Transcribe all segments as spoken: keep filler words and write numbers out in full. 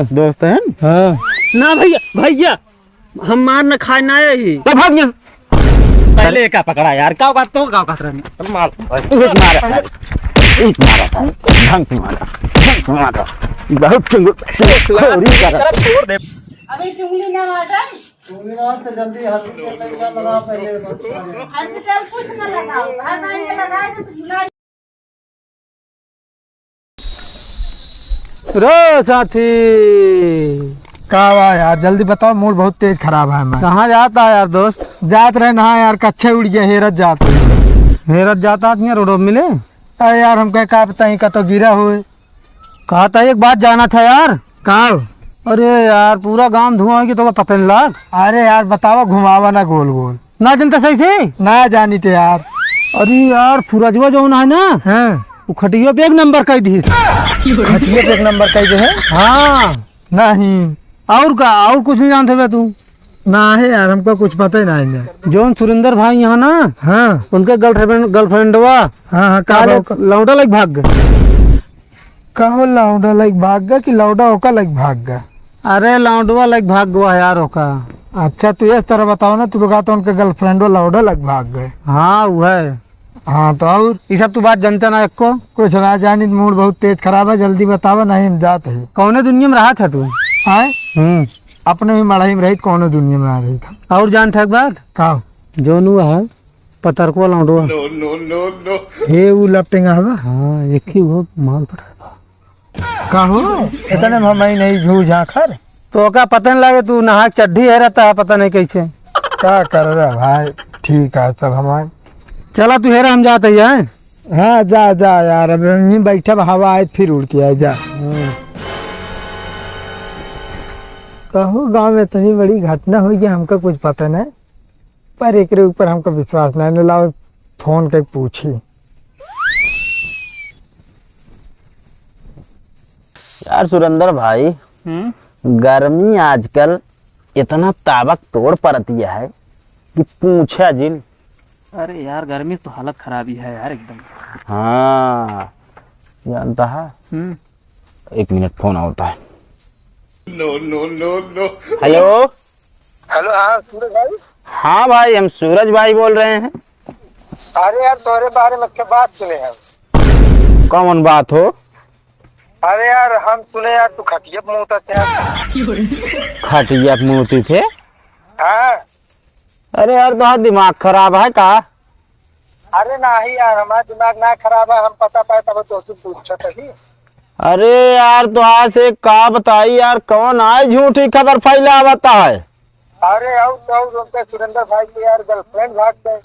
दोस्त हैं? हाँ। ना भैया, भैया, हम मार न खाए ना यही। तो भाग यहाँ। पहले का पकड़ा यार, का बात तो का बात रहनी? मार। एक मारा सारे, एक मारा सारे, ढंग से मारा, ढंग से मारा। बहुत चुंगल, चुंगल, चोरी कर। अबे चुंगली ना मार। चुंगली मार तो जल्दी हर लगा पहले। अरे चल कुछ ना लगाओ, हर टाइम ये लगाए तो बुला। रे साथी, का बा यार, जल्दी बताओ, मूड बहुत तेज खराब है हमार। कहाँ जाता है यार दोस्त? जात रहे नहा यार, कच्छे उड़ गया, हेरत जात। हेरत जाता है, रोड मिले? अरे यार, हमके का पता ही का तो गिरा हुए। कहा था एक बात जाना था यार। का? अरे यार, पूरा गांव धुआं हो गया, तो पता नहीं लाग। अरे यार, बतावा, घुमावा ना गोल गोल। ना जनता सही से? ना जानी थे यार। अरे यार, फुरजवा जौन है ना, हाँ। वो खटिया पे एक नंबर कह दी। खटिया पे एक नंबर कह दे है? हाँ। नहीं। और का, और कुछ नहीं जानते बे तू? ना है यार, हमको कुछ पता ही नहीं है। जौन सुरेंद्र भाई यहाँ ना, हाँ। उनके गर्लफ्रेंड, गर्लफ्रेंडवा हाँ, हाँ, का काले भाव का? लौंडा लग भाग गए। कहो लौंडा लग भाग गए कि लौंडा ओका लग भाग गए? अरे लौंडवा लग भाग गवा यार ओका। अच्छा, तू इस तरह बताओ ना, तू तो कहा था उनके गर्लफ्रेंडवा लौंडा लग भाग गए। हाँ, वो है। हाँ, तो और? ये सब तू बात जानता ना एको? कुछ ना जानी, मूड बहुत तेज खराब है, जल्दी बतावा, नहीं हम जात है। कौने दुनिया में रहा था तू? आए? हम्म। अपने भी मड़ाई में रही, कौने दुनिया में आ रही था। और जान था एक बात? का? जोनू है, पतरकुआ लौंडवा। No, no, no, no। हे, ऊ लपटेंगा हवा? हाँ, एक ही वो माल पड़ा था। का हो? इतने में हम ही नहीं झू झांखर। तो का पता नहीं लगे, तू नहा के चड्ढी है रहता है, पता नहीं कैसे। का कर रहा भाई? ठीक है सब हमारे। चला तू हेरा, हम जाते ही हैं। हाँ, जा, जा यार, अब यहीं बैठब, हवा आए फिर उड़ के आए, जा। हम्म। कहो गाँव में इतनी बड़ी घटना हुई कि हमका कुछ पता नहीं, पर एकरे ऊपर हमका विश्वास नहीं, न लाओ फोन करके पूछी। यार सुरेंद्र भाई, हम्म? गर्मी आजकल इतना ताबक तोड़ परती है कि पूछा जिन। अरे यार, गर्मी से तो हालत खराब ही है यार एकदम। हाँ, जानता है। हम्म। एक मिनट, फोन आवता है। No, no, no, no। हेलो। हेलो, हाँ, सूरज भाई। हाँ भाई, हम सूरज भाई बोल रहे हैं। अरे यार, तोरे बारे में एक बात सुने हैं। कौन बात हो? अरे यार, हम सुने यार, तू खटिया पे मूतत है। खटिया पे मूती थे? हाँ। अरे यार, तोहार दिमाग खराब है का? अरे नाही यार, हमार दिमाग ना खराब है, हम पता पाए तब तोसे पूछत ही। अरे यार, तोहार से का बताई यार, कौन आए झूठी खबर फैलावत है? अरे और तो और उनके सुरेंद्र भाई के यार गर्लफ्रेंड भाग गए।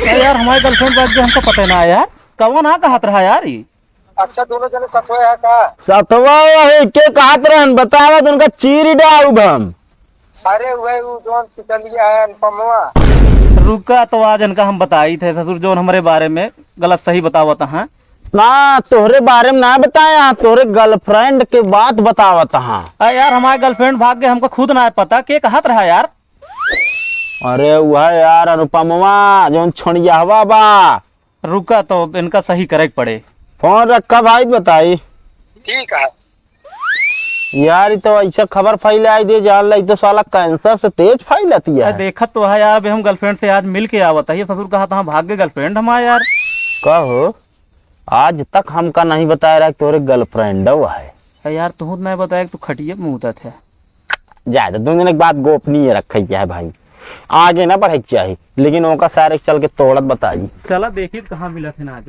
अरे यार, हमारे गर्लफ्रेंड भाग गए, हमको पता ही ना है यार, कौन आ कहत रहा यार ये? अच्छा, दोनों जने सतवे है का? सतवा वही के कहत रहन, बतावत उनका चीरी डाउब हम। अरे वही वो जौन पिटलिया है अनुपमवा। रुका तो आज इनका हम बताई थे ससुर, जौन हमरे बारे में गलत सही बतावत हैं। ना, तोहरे बारे में ना बताया, तोहरे गर्लफ्रेंड के बात बतावत हैं। अरे यार, हमारे गर्लफ्रेंड भाग गए, हमको खुद ना पता, के कहत रहा यार? अरे वह यार अनुपमवा, जौन छोड़ियाहवा बा। रुका तो इनका सही करे के पड़े। फोन रखा भाई, बताई। ठीक है। यार, ई तो ऐसा खबर फैलाई दे, जान ला, ई तो साला कैंसर से तेज फैलती है। अरे, देखत तो है यार, अबे हम गर्लफ्रेंड से आज मिल के आवत है, ये ससुर कहा था भाग गए गर्लफ्रेंड हमारा यार। का हो, आज तक हमका नहीं बताया रहा कि तोरे गर्लफ्रेंड है। अरे यार, तू नहीं बताया कि तू खटिया पे मूतत है। जाए तो, दोनों जने के बात गोपनीय रखे के है भाई, आगे ना बढ़े के चाही, लेकिन ओका सारे के चल के तोड़त बताई। चला देखी कहाँ मिलत है ना आज।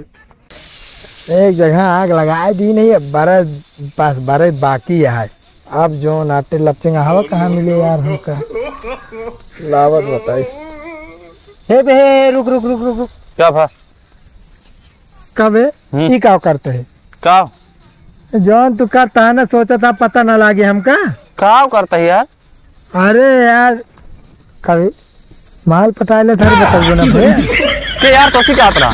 एक जगह आग लगाए दी नहीं, अब बरे पास बरे बाकी है। अब जो नाटे लपचेंगा हवा कहाँ मिले यार हमका। लावत बताई। हे बे, हे, रुक, रुक, रुक, रुक, रुक। का भा? का बे? हम्म। ई का करते है? का? जौन तू करता है ना, सोचा था पता ना लागे हमका। का करता है यार? अरे यार, कभी माल पटाए ले थारे बताइए ना बे। के यार, तोसी कहत रहा?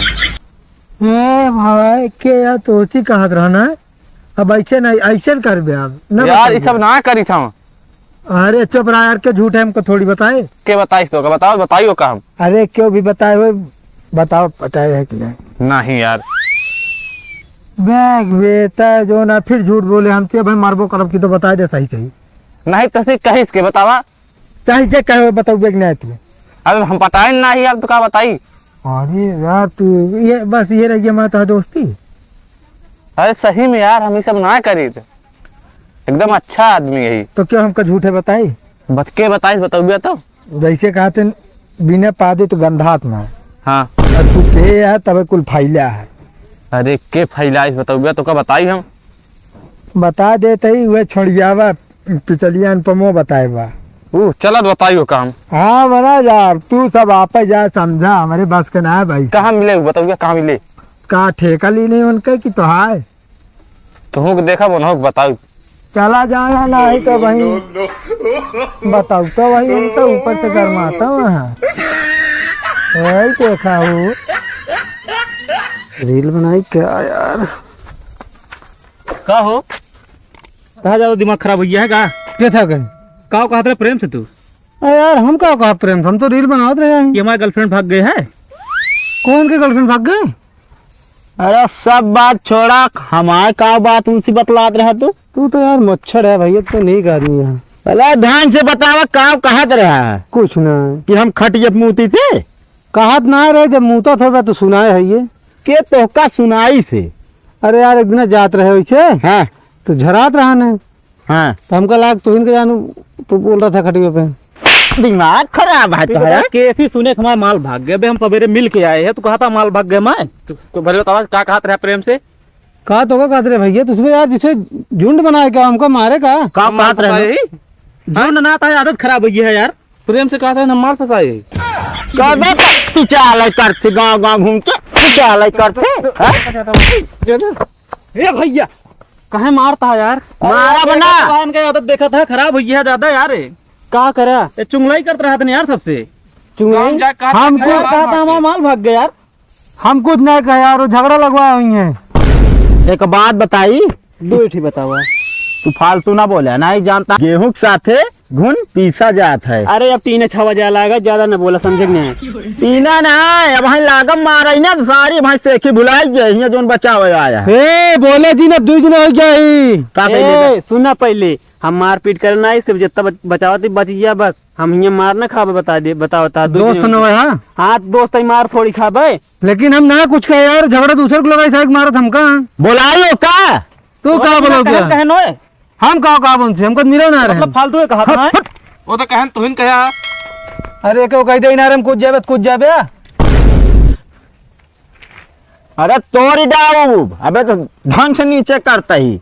ए भाई, के यार, तोसी कहत रहा ना? अब ऐसे नहीं, ऐसे न करबे अब। ना यार, बताइए। ई सब ना करी था। अरे चुप रहा यार, के झूठ है हमको थोड़ी बताए। के बताइस तो, का बताओ, बताइयो का हम? अरे क्यों भी बताए हो, बताओ बताए है कि नहीं? नहीं यार। देख बेटा, जो ना फिर झूठ बोले हमसे, भाई मारबो करब कि तो बताइ दे सही सही। नहीं तो सही कहिस के बतावा। चाहे जे कहे बताउबे कि नहीं तू। अबे हम बताए नहीं, अब तो का बताई? अरे यार तू ये बस ये रह गया हमारा तो दोस्ती। अरे सही में यार हम ये सब ना करी थे। एकदम अच्छा आदमी है। तो क्यों हमका झूठे बताई? बतके बताई बताउबे तो। जैसे कहते बिना पादे तो गंधात ना। हाँ। और तू के है तबे कुल फैला है। अरे के फैला है बताउबे तो का बताई हम? बता देते ही वह छोड़ियावा पिचलिया अनुपमो बताए बा। ऊ चलत बताइयो काम। हाँ बना यार, तू सब आपे जा समझा, हमारे बस के ना है भाई। कहाँ मिले ऊ बताउबे, कहाँ मिले? का ठेका ली नहीं उनके कि तो हाय? तुहूँ के देखा, उन्हों के बताऊ। चला जाए ना, नहीं तो वहीं बताऊ तो वही उनका ऊपर से गरमाता वहाँ। वही देखा हो। रील बनाई क्या यार? का हो? कहाँ ज्यादा दिमाग खराब हो गया है का? के था कहीं? का कहत रहे प्रेम से तू? अरे यार, हम का कहा प्रेम से? हम तो रील बनावत रहे हैं। ये हमारे गर्लफ्रेंड भाग गए है। कौन के गर्लफ्रेंड भाग गए? अरे सब बात छोड़ा, हमारे का बात उनसे बतलात रहा तू? तू तो यार मच्छर है भैया, तू तो नीक आदमी है। अरे ढंग से बतावा, का कहत रहा है? कुछ ना। कि हम खटिया पे मूती थे? कहत ना रहे, जब मूता था तो सुनाए है ये। के तोहका सुनाई से? अरे यार, एक दिन जात रहे वैसे, हाँ। तो झरात रहा ने। हाँ। तो हमका लाग, तू इनके जानू, तू बोल रहा था खटिया पे। दिमाग खराब है तो तोहरा। कैसी सुने कि हमारा माल भाग गया? बे, हम सवेरे मिल के आए हैं, तू कहा था माल भाग गया मैं? तू, तू भले बतावा, का कहत रहा प्रेम से? का तो का कहत रहे भैया, तुझमें यार जिसे झुंड बनाए का, हमका मारे का? का हम माल कहत रहे? फंसाए ही? झुंड ना था, आदत खराब हो गई है यार। प्रेम से कहा था ना माल फंसाए ही। कबे तक तू चाले करते, गांव गांव घूम के तू चाले करते, हैं? ए भैया, काहे मारता है यार? मारा अरे, बना। देखा था, इनका आदत देखा था, खराब हो गया है ज्यादा यार। का करा? ये चुंगलाई करत रहा था ना यार सबसे। चुंगलाई? गाँव जाके कहा हम था, कुछ कहा था, हमारा माल भाग गया यार। हम कुछ नहीं कहे यार, वो झगड़ा लगवा हुई है। एक बात बताई। दो ही बतावा। तू फालतू ना बोले, नहीं जानता। गेहूं के साथे घुन पीसा जात है। अरे अब तीन छवा जाए लागा, ज्यादा न बोला, समझे कि नहीं? तीना ना, अब भाई लागम मारा ही ना, सारी भाई सेखी भुलाई गए, हियां जोन बचावे आया है। ए, बोले जी ना, दू दिन हो गया ही। का कइले बा? ए, सुना पहले, हम मारपीट करे ना, सिर्फ जितना बच-, बचावत ही बच गया बस। हम हियां मार ना खाबे, बता दे, बताओ, बता दो दोस्त दिन न होए, हाँ? हाँ, दोस्त ही मार फोड़ी खाबे। लेकिन हम ना कुछ कहे यार, झगड़ा दूसरे को लगाई, साहब मारत हमका। बोलाइयो का? तू का बोलो क्या? कहन होए? हम का, का बोलते? हमको मिलो ना रहे। मतलब फालतू है कहा था, हैं? वो तो कहन तुहिन कहा। अरे क्यों कह दे ना रे, हम कूद जाबे, कूद जाबे। अरे तोरी डाऊ, अबे तो ढंग से नीचे करता ही।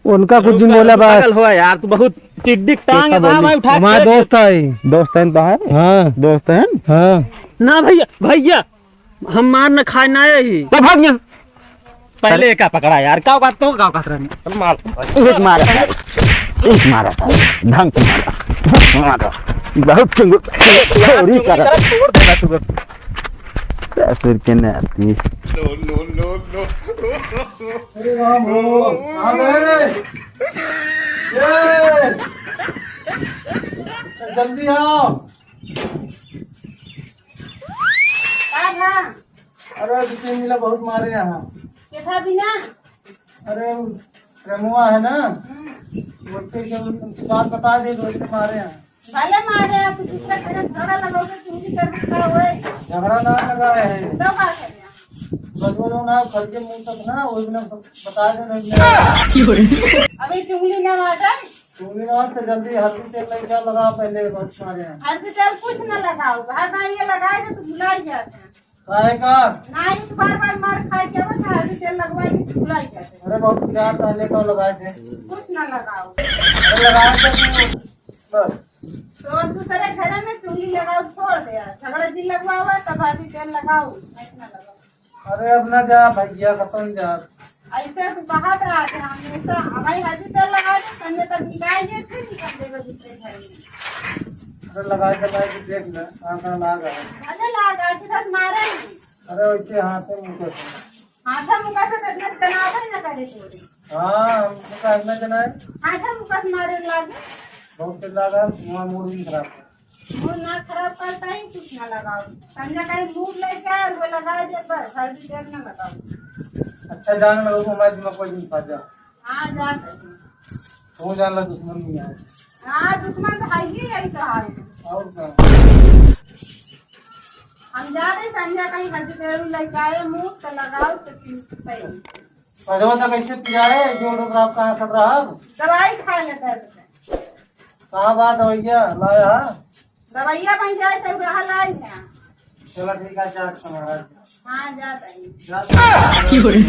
उनका कुछ दिन बोला बस। पागल हुआ यार, तू बहुत टिक टिक टांग देखा है, बोली। मैं उठा हमारा के दोस्त है। दोस्त है तो है? हाँ। दोस्त है? हाँ। ना भैया, भैया, हम मार न खाए ना यही। तो भाग गया। पहले का पकड़ा यार, का बात तो का बात रहनी। चल मार। एक मारा था, एक मारा था, ढंग से मारा, ढंग से मारा। बहुत चुंगु-, चोरी करा। छोड़ देना तू। ससुर के नाती। No, no, no, no। अरे राम हो, आ गए। ये। जल्दी आओ। का भा? अरे, दो तीन मिला बहुत मारे यहाँ। के था बिना? अरे, वो रमुआ है ना, हम्म। उससे जो उनसे बात बता दे, तो उससे मारे हैं। भले मारे हैं, तो दूसरे घर झगड़ा लगाओगे, तुम भी कर सकता हो। झगड़ा ना लगाए हैं। तो का करें? बस वो लोग ना, कल के मुंह तक ना, वो इतना बता दे नहीं। अभी चुंगली ना मारे। चुंगली ना, तो जल्दी हल्दी तेल लेके आओ, लगाओ पहले, बहुत सारे हैं। हल्दी तेल कुछ ना लगाओ, हर बार ये लगाए तो भुला ही जाते हैं। काहे का? ना, एक बार बार मार खाए के बस हल्दी तेल लगवाए के भुला ही जाते हैं। अरे बहुत याद पहले तो लगाए थे। कुछ ना लगाओ। अरे लगाए थे तो बस। तो दूसरे घर में चुंगली लगाओ, छोड़ दे यार। झगड़ा जी लगवाओ, तब हल्दी तेल लगाओ, नहीं ना लगाओ। अरे अब ना जा भैया, खत्म जा। ऐसे तू कहत रहा कि हम ऐसा हवाई हल्दी तेल लगा दे, तन्ने तक निकाल दिए थे, निकाल देबे दूसरे घर में। अरे लगाए के, लगाए के देख ले, कहाँ, कहाँ लाग है। अरे लाग है, सीधा मारे हैं। अरे वैसे हाथे मुँह से। हाथे मुँह से तो इतना जनाबे न करे तोरे। हाँ, हम तो कहना जनाए। हाथे मुँह से मारे लागे। बहुत तेल लागा, वहाँ मूड भी खराब है। मूड ना खराब करता ही कुछ ना लगाओ। संध्या टाइम मूड लेके आए, वो लगा दे, बस हल्दी तेल ना लगाओ। अच्छा, जान लो, वो मैं तुम्हें कोई दिन फंस जा। हाँ, जा सकते। तू जान लो, दुश्मन नहीं है। हाँ, दुश्मन तो है ही, यही तो है। और क्या? हम जा रहे संध्या कहीं हल्दी पेरू लेके आए, मुंह तो लगाओ तो ठीक सही। अरे, वो तो कैसे पिया है, जो लोग आपका यहाँ सब रहा? दवाई खा लेता है। कहाँ बात है भैया, लाया है? दवाइया बन जाए तो रहा लाई है। चलो ठीक है, चाट खाना है। हाँ, जा भाई। जा। की हो रही?